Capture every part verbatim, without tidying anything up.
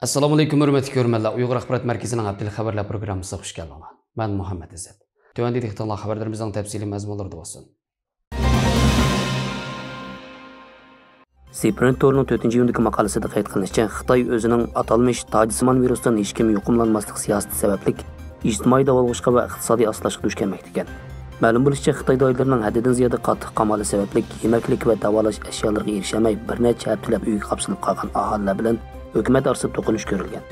ئەسسالامۇئەلەيكۇم، ھۆرمەتلىك كۆرۈرمەنلەر. ئۇيغۇر ئاخبارات مەركىزىنىڭ ھەپتىلىك خەۋەرلەر پروگراممىسىغا خۇش كەلدىڭلار. مەن مۇھەممەت ئىززەت. تۆۋەندە دىققىتىڭلار خەۋەرلىرىمىزنىڭ تەپسىلىي مەزمۇنلىرىدا بولسۇن. سىپرىنت تورىنىڭ تۆتىنچى ئىيۇندىكى ماقالىسىدە قەيت قىلىنىشىچە، خىتاي ئۆزىنىڭ ئاتالمىش تاجسىمان ۋىرۇستىن ھېچكىم يۇقۇملانماسلىق سىياسىتى سەۋەبلىك ئىجتىمائىي داۋالغۇشقا ۋە ئىقتىسادىي ئاستىلاشقا دۇچ كەلمەكتە ئىكەن. مەلۇم بولۇشىچە، خىتاي دائىرىلىرىنىڭ ھەددىدىن زىيادە قاتتىق قامالى سەۋەبلىك يېمەكلىك ۋە داۋالاش ئەشيالىرىغا ئېرىشەلمەي، بىر نەچچە ھەپتىلەپ ئۆيگە قاپسىلىپ قالغان ئاھالىلەر بىلەن ھۆكۈمەت ئارىسىدا توقۇنۇش كۆرۈلگەن.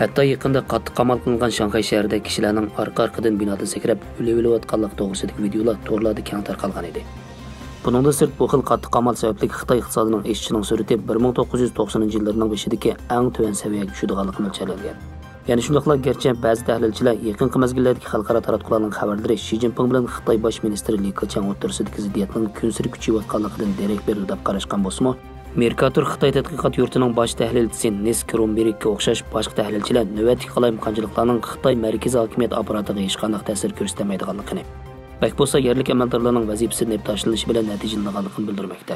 ھەتتا يېقىندا قاتتىق قامال قىلىنغان شاڭخەي شەھىرىدە كىشىلەرنىڭ ئارقا-ئارقىدىن بىنادىن سەكرەپ، ئۆلۈۋېلىۋاتقانلىقى توغرىسىدىكى ۋىدىيولار تورلاردا كەڭ تارقالغان ئىدى. بۇنىڭدىن سىرت، بۇ خىل قاتتىق قامال سەۋەبلىك خىتاي ئىقتىسادىنىڭ ئېشىشىنىڭ سۈرئىتى بىر مىڭ توققۇز يۈز توقسىنىنچى يىللىرىنىڭ بېشىدىكى ئەڭ تۆۋەن سەۋىيەگە چۈشىدىغانلىقى مۆلچەرلەنگەن. يەنە شۇنداقلا، گەرچە بەزى تەھلىلچىلەر يېقىنقى مەزگىللەردىكى خەلقئارا تاراتقۇلارنىڭ خەۋەرلىرى شى جىنپىڭ بىلەن خىتاي باش مىنىستىرى لى كېچياڭ ئوتتۇرىسىدىكى زىددىيەتنىڭ كۈنسېرى كۈچىيىۋاتقانلىقىدىن دېرەك بېرىدۇ دەپ قاراشقان بولسىمۇ، مېركاتور خىتاي تەتقىقات يۇرتىنىڭ باش تەھلىلچىسى نېس كرومبېرگكە ئوخشاش باشقا تەھلىلچىلەر نۆۋەتتىكى قالايمىقانچىلىقلارنىڭ خىتاي مەركىزىي ھاكىمىيەت ئاپپاراتىغا ھېچقانداق تەسىر كۆرسىتەلمەيدىغانلىقىنى، بەك بولسا يەرلىك ئەمەلدارلارنىڭ ۋەزىپىسى نەپ تاشلىنىشى بىلەن نەتىجىلىنىدىغانلىقىنى بىلدۈرمەكتە.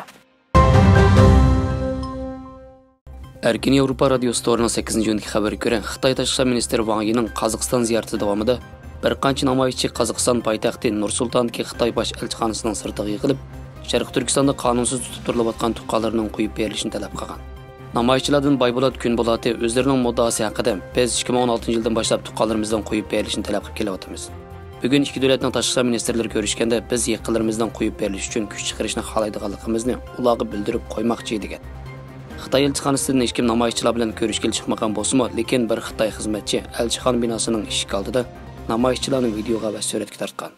ئەركىن ياۋروپا رادىيوسى تورىنىڭ سەككىزىنچى ئىيۇندىكى خەۋىرىگە كۆرە، خىتاي تاشقى ئىشلار مىنىستىرى ۋاڭ يىنىڭ قازاقىستان زىيارىتى داۋامىدا بىر قانچە نامايىشچى قازاقىستان پايتەختى نۇر سۇلتاندىكى خىتاي باش ئەلچىخانىسىنىڭ سىرتىغا يىغىلىپ، شەرقىي تۈركىستاندا قانۇنسىز تۇتۇپ تۇرۇلۇۋاتقان تۇغقانلىرىنىڭ قويۇپ بېرىلىشىنى تەلەپ قىلغان. نامايىشچىلاردىن بايبولات كۈنبولاتى ئۆزلىرىنىڭ مۇددىئاسى ھەققىدە، بىز ئىككى مىڭ ئون ئالتىنچى يىلدىن باشلاپ تۇغقانلىرىمىزنىڭ قويۇپ بېرىلىشىنى تەلەپ قىلىپ كېلىۋاتىمىز. بۈگۈن ئىككى دۆلەتنىڭ تاشقى ئىشلار مىنىستىرلىرى كۆرۈشكەندە، بىز يېقىنلىرىمىزنىڭ قويۇپ بېرىلىشى ئۈچۈن كۈچ چىقىرىشنى خالايدىغانلىقىمىزنى ئۇلارغا بىلدۈرۈپ قويماقچى، دېگەن. خىتاي ئەلچىخانىسىدىن ھېچكىم نامايىشچىلار بىلەن كۆرۈشكىلى چىقمىغان بولسىمۇ، لېكىن بىر خىتاي خىزمەتچى ئەلچىخانا بىناسىنىڭ ئىشىكى ئالدىدا نامايىشچىلارنى ۋىدىيوغا ۋە سۈرەتكە تارتقان.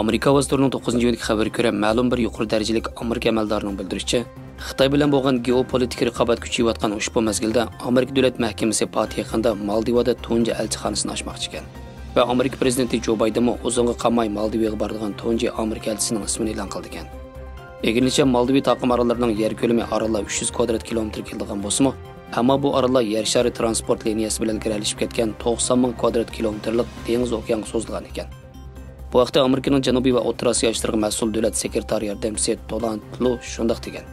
ئامېرىكا ئاۋازى تورىنىڭ توققۇزىنچى ئىيۇندىكى خەۋىرىگە كۆرە، مەلۇم بىر يۇقىرى دەرىجىلىك ئامېرىكا ئەمەلدارىنىڭ بىلدۈرۈشىچە، خىتاي بىلەن بولغان گېئوپولىتىكا رىقابەت كۈچىيىۋاتقان ئۇشبۇ مەزگىلدە، ئامېرىكا دۆلەت مەھكىمىسى پات يېقىندا مالدىۋادا تۇنجى ئەلچىخانىسىنى ئاچماقچى ئىكەن ۋە ئامېرىكا پىرېزىدېنتى جو بايدېنمۇ ئۇزۇنغا قالماي مالدىۋىغا بارىدىغان تۇنجى ئامېرىكا ئەلچىسىنىڭ ئىسمىنى ئېلان قىلىدىكەن. ئىگىلىنىشىچە، مالدىۋى تاقىم ئاراللىرىنىڭ يەر كۆلىمى ئارانلا ئۈچ يۈز كۋادرات كىلومېتىرغا كېلىدىغان بولسىمۇ، ئەمما بۇ ئاراللار يەر شارى ترانسپورت لىنىيەسى بىلەن گىرەلىشىپ كەتكەن توقسان مىڭ كۋادرات كىلومېتىرلىق دېڭىز ئوكيانغا سوزۇلغان ئىكەن. بۇ ھەقتە ئامېرىكىنىڭ جەنۇبىي ۋە ئوتتۇرا ئاسىيا ئىشلىرىغا مەسئۇل دۆلەت سېكرېتارى ياردەمچىسى دونالد لۇ شۇنداق دېگەن.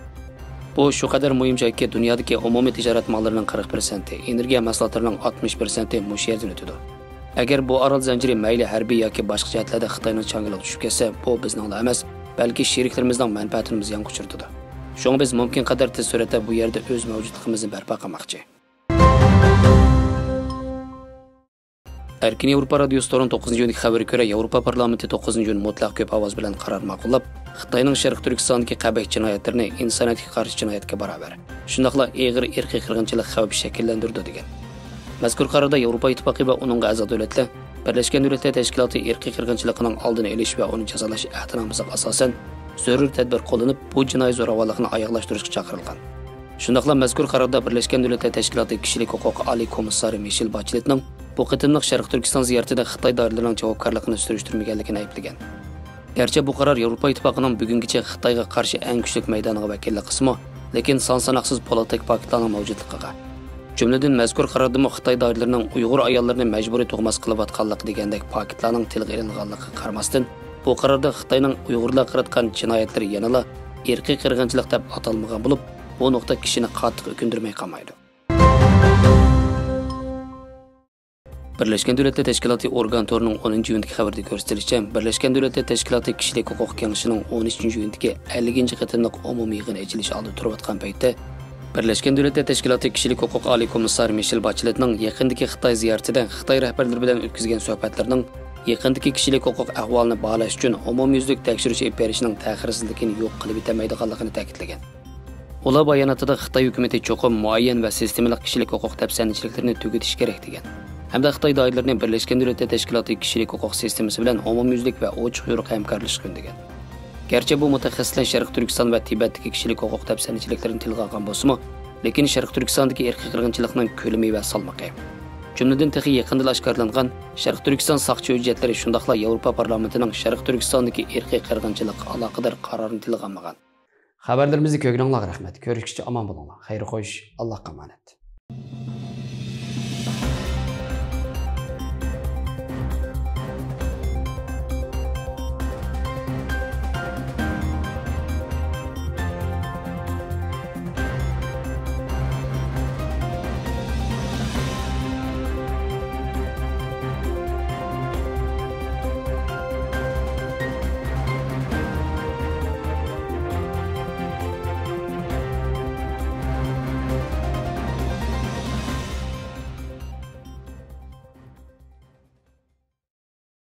بۇ شۇ قەدەر مۇھىم جايكى، دۇنيادىكى ئومۇمىي تىجارەت ماللىرىنىڭ قىرىق پىرسەنتى، ئېنېرگىيە مەھسۇلاتلىرىنىڭ ئاتمىش پىرسەنتى مۇشۇ يەردىن ئۆتىدۇ. ئەگەر بۇ ئارال زەنجىرى مەيلى ھەربىي ياكى باشقا جەھەتلەردە خىتاينىڭ چاڭگىلىغا چۈشۈپ كەتسە، بۇ بىزنىڭلا ئەمەس، بەلكى شېرىكلىرىمىزنىڭ مەنپەئەتىنىمۇ زىيانغا ئۇچرىتىدۇ. شۇڭا بىز مۇمكىن قەدەر تېز سۈرئەتتە بۇ يەردە ئۆز مەۋجۇتلۇقىمىزنى بەرپا قىلماقچى. ئەركىن ياۋروپا رادىيوسى تورىنىڭ توققۇزىنچى ئىيۇندىكى خەۋىرىگە كۆرە، ياۋروپا پارلامېنتى توققۇزىنچى ئىيۇن مۇتلەق كۆپ ئاۋاز بىلەن قارار ماقۇللاپ، خىتاينىڭ شەرقىي تۈركىستاندىكى قەبىھ جىنايەتلىرىنى ئىنسانىيەتكە قارشى جىنايەتكە باراۋەر، شۇنداقلا ئېغىر ئىرقىي قىرغىنچىلىق خەۋپ شەكىللەندۈرىدۇ، دېگەن. مەزكۇر قاراردا ياۋروپا ئىتتىپاقى ۋە ئۇنىڭغا ئەزا دۆلەتلەر بىرلەشكەن دۆلەتلەر تەشكىلاتى ئىرقىي قىرغىنچىلىقىنىڭ ئالدىنى ئېلىش ۋە ئۇنى جازالاش ئەھدىنامىسىغا ئاساسەن، زۆرۈر تەدبىر قوللىنىپ، بۇ جىنايى زوراۋانلىقنى ئاياغلاشتۇرۇشقا چاقىرىلغان. شۇنداقلا مەزكۇر قاراردا بىرلەشكەن دۆلەتلەر تەشكىلاتى كىشىلىك ھوقۇق ئالىي كومىسسارى مىشېل باچېلېتنىڭ بۇ قېتىملىق شەرقىي تۈركىستان زىيارىتىدە خىتاي دائىرىلىرىنىڭ جاۋابكارلىقىنى سۈرۈشتۈرمىگەنلىكىنى ئەيىبلىگەن. گەرچە بۇ قارار ياۋروپا ئىتتىپاقىنىڭ بۈگۈنگىچە خىتايغا قارشى ئەڭ كۈچلۈك مەيدانىغا ۋەكىللىك قىلسىمۇ، لېكىن سان ساناقسىز پولاتېك پاكىتلارنىڭ مەۋجۇتلۇقىغا، جۈملىدىن مەزكۇر قاراردىمۇ خىتاي دائىرىلىرىنىڭ ئۇيغۇر ئاياللىرىنى مەجبۇرىي تۇغماس قىلىۋاتقانلىقى دېگەندەك پاكىتلارنىڭ تىلغا ئېلىنغانلىقىغا قارىماستىن، بۇ قاراردا خىتاينىڭ ئۇيغۇرلارغا قاراتقان جىنايەتلىرى يەنىلا ئىرقىي قىرغىنچىلىق دەپ ئاتالمىغان بولۇپ، بۇ نۇقتا كىشىنى قاتتىق ئۆكۈندۈرمەي قالمايدۇ. بىرلەشكەن دۆلەتلەر تەشكىلاتى ئورگان تورىنىڭ ئونىنچى ئىيۇندىكى خەۋىرىدە كۆرسىتىلىشىچە، بىرلەشكەن دۆلەتلەر تەشكىلاتى كىشىلىك ھوقۇق كېڭىشىنىڭ ئون ئۈچىنچى ئىيۇندىكى ئەللىكىنچى قېتىملىق ئومۇمىي يىغىنى ئېچىلىش ئالدىدا تۇرۇۋاتقان پەيتتە، بىرلەشكەن دۆلەتلەر تەشكىلاتى كىشىلىك ھوقۇق ئالىي كومىسسارى مىشېل باچېلېتنىڭ يېقىندىكى خىتاي زىيارىتىدە خىتاي رەھبەرلىرى بىلەن ئۆتكۈزگەن سۆھبەتلىرىنىڭ يېقىندىكى كىشىلىك ھوقۇق ئەھۋالىنى باھالاش ئۈچۈن ئومۇميۈزلۈك تەكشۈرۈش ئېلىپ بېرىشنىڭ تەخىرسىزلىكىنى يوق قىلىۋېتەلمەيدىغانلىقىنى تەكىتلىگەن. ئۇلار باياناتىدا خىتاي ھۆكۈمىتى چوقۇم مۇئەييەن ۋە سىستېمىلىق كىشىلىك ھوقۇق دەپسەندىچىلىكلىرىنى تۈگىتىشى كېرەك دېگەن ھەمدە خىتاي دائىرىلىرىنى بىرلەشكەن دۆلەتلەر تەشكىلاتى كىشىلىك ھوقۇق سىستېمىسى بىلەن ئومۇميۈزلۈك ۋە ئوچۇق يورۇق ھەمكارلىشىشقا ئۈندىگەن. گەرچە بۇ مۇتەخەسسىسلەر شەرقىي تۈركىستان ۋە تىبەتتىكى كىشىلىك ھوقۇق دەپسەندىچىلىكلىرىنى تىلغا ئالغان بولسىمۇ، لېكىن شەرقىي تۈركىستاندىكى ئىرقىي قىرغىنچىلىقنىڭ كۆلىمى ۋە سالمىقى، جۈملىدىن تېخى يېقىندىلا ئاشكارىلانغان شەرقىي تۈركىستان ساقچى ھۆججەتلىرى، شۇنداقلا ياۋروپا پارلامېنتىنىڭ شەرقىي تۈركىستاندىكى ئىرقىي قىرغىنچىلىققا ئالاقىدار قارارىنى تىلغا ئالمىغان. خەۋەرلىرىمىزنى كۆرگىنىڭلارغا رەھمەت. كۆرۈشكىچە ئامان بولۇڭلار. خەير خوش، ئاللاھقا ئامانەت.